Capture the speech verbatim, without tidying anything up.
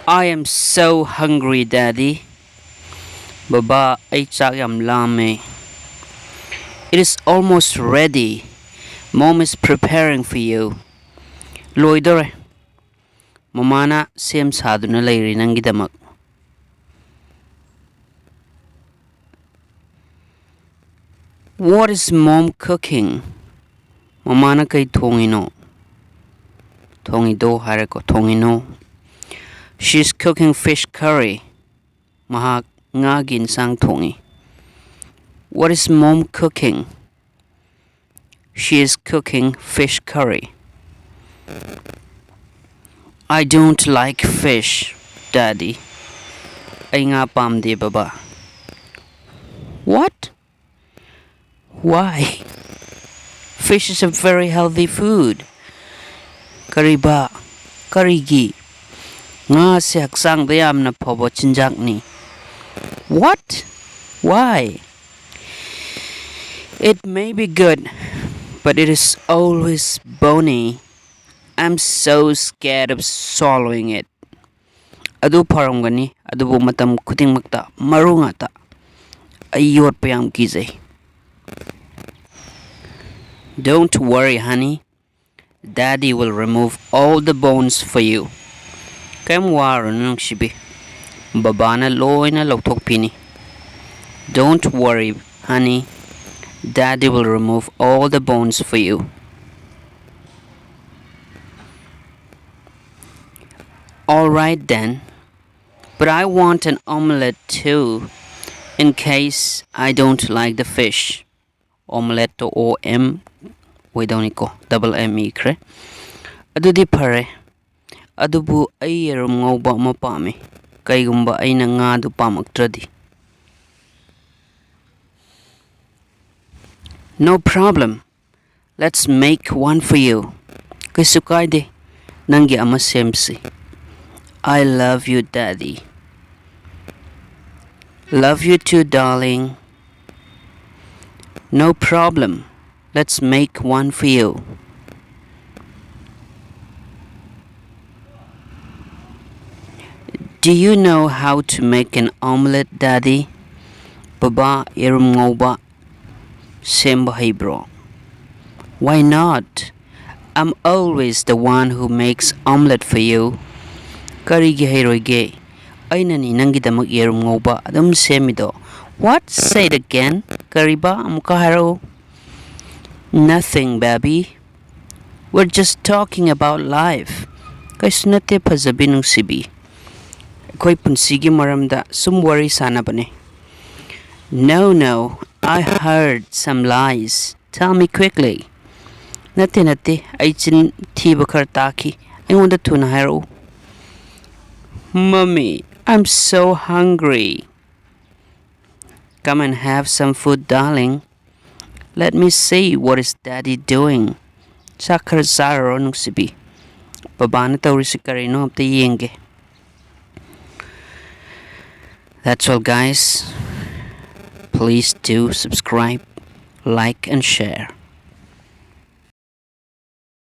I am so hungry, Daddy. ꯕꯕꯥ, ꯑꯩ ꯆꯥꯛ ꯌꯥꯝ ꯂꯥꯝꯃꯦ꯫ It is almost ready. Mom is preparing for you. ꯂꯣꯏꯗꯧꯔꯦ꯫ ꯃꯃꯥꯅ ꯁꯦꯝ ꯁꯥꯗꯨꯅ ꯂꯩꯔꯤ ꯅꯪꯒꯤꯗꯃꯛ꯫ What is mom cooking? ꯃꯃꯥꯅ ꯀꯩ ꯊꯣꯡꯉꯤꯅꯣ? ꯊꯣꯡꯉꯤꯗꯣ ꯍꯥꯏꯔꯦꯀꯣ, ꯊꯣꯡꯉꯤꯅꯣ? She is cooking fish curry. ꯃꯍꯥꯛ ꯉꯥꯒꯤ ꯏꯟꯁꯥꯡ ꯊꯣꯡꯉꯤ꯫ What is mom cooking? She is cooking fish curry. I don't like fish, Daddy. ꯑꯩ ꯉꯥ ꯄꯥꯝꯗꯦ, ꯕꯕꯥ꯫ What? Why? Fish is a very healthy food. ꯀꯔꯤꯕ? ꯀꯔꯤꯒꯤ? ꯉꯥꯁꯦ ꯍꯛꯆꯥꯡꯗ ꯌꯥꯝꯅ ꯐꯕ ꯆꯤꯟꯖꯥꯛꯅꯤ꯫ What? Why? It may be good, but it is always bony. I'm so scared of swallowing it. ꯑꯗꯨ ꯐꯔꯝꯒꯅꯤ, ꯑꯗꯨꯕꯨ ꯃꯇꯝ ꯈꯨꯗꯤꯡꯃꯛꯇ ꯃꯔꯨ ꯉꯥꯛꯇ꯫ ꯑꯩ ꯌꯣꯠꯄ ꯌꯥꯝ ꯀꯤꯖꯩ꯫ Don't worry, honey. Daddy will remove all the bones for you. ꯀꯩꯝ ꯋꯥꯔꯨꯅꯨ, ꯅꯨꯡꯁꯤꯕꯤ꯫ ꯕꯕꯥꯅ ꯂꯣꯏꯅ ꯂꯧꯊꯣꯛꯄꯤꯅꯤ꯫ Don't worry, honey. Daddy will remove all the bones for you. All right then. But I want an omelette too, in case I don't like the fish. Omelette to O M ꯑꯣꯏꯗꯧꯅꯤꯀꯣ, double M ꯏꯈ꯭ꯔꯦ꯫ ꯑꯗꯨꯗꯤ ꯐꯔꯦ, ꯑꯗꯨꯕꯨ ꯑꯩ ꯌꯦꯔꯨꯝ ꯉꯧꯕ ꯑꯃ ꯄꯥꯝꯃꯤ, ꯀꯩꯒꯨꯝꯕ ꯑꯩꯅ ꯉꯥꯗꯨ ꯄꯥꯝꯃꯛꯇ꯭ꯔꯗꯤ꯫ No problem. Let's make one for you. ꯀꯩꯁꯨ ꯀꯥꯏꯗꯦ, ꯅꯪꯒꯤ ꯑꯃ ꯁꯦꯝꯁꯤ꯫ I love you, Daddy. Love you too, darling. No problem. Let's make one for you. Do you know how to make an omelette, Daddy? ꯕꯕꯥ, ꯌꯦꯔꯨꯝ ꯉꯧꯕ ꯁꯦꯝꯕ ꯍꯩꯕ꯭ꯔꯣ? Why not? I'm always the one who makes omelette for you. ꯀꯔꯤꯒꯤ ꯍꯩꯔꯣꯏꯒꯦ? ꯑꯩꯅꯅꯤ ꯅꯪꯒꯤꯗꯃꯛ ꯌꯦꯔꯨꯝ ꯉꯧꯕ ꯑꯗꯨꯝ ꯁꯦꯝꯃꯤꯗꯣ꯫ What? Say it again. ꯀꯔꯤꯕ? ꯑꯃꯨꯛꯀ ꯍꯥꯏꯔꯛꯎ꯫ Nothing, baby. We're just talking about life. ꯀꯩꯁꯨ ꯅꯠꯇꯦ, ꯐꯖꯕꯤ ꯅꯨꯡꯁꯤꯕꯤ꯫ ꯑꯩꯈꯣꯏ ꯄꯨꯟꯁꯤꯒꯤ ꯃꯔꯝꯗ ꯁꯨꯝ ꯋꯥꯔꯤ ꯁꯥꯟꯅꯕꯅꯦ꯫ No, no, I heard some lies. Tell me quickly. ꯅꯠꯇꯦ, ꯅꯠꯇꯦ, ꯑꯩ ꯆꯤꯟ ꯊꯤꯕ ꯈꯔ ꯇꯥꯈꯤ꯫ ꯑꯩꯉꯣꯟꯗ ꯊꯨꯅ ꯍꯥꯏꯔꯛꯎ꯫ Mommy, I'm so hungry. Come and have some food, darling. Let me see what is daddy doing. ꯆꯥꯛ ꯈꯔ ꯆꯥꯔꯨꯔꯣ, ꯅꯨꯡꯁꯤꯕꯤ꯫ ꯕꯕꯥꯅ ꯇꯧꯔꯤꯁꯤ ꯀꯔꯤꯅꯣ ꯑꯝꯇ ꯌꯦꯡꯒꯦ꯫ That's all, guys. Please do subscribe, like, and share.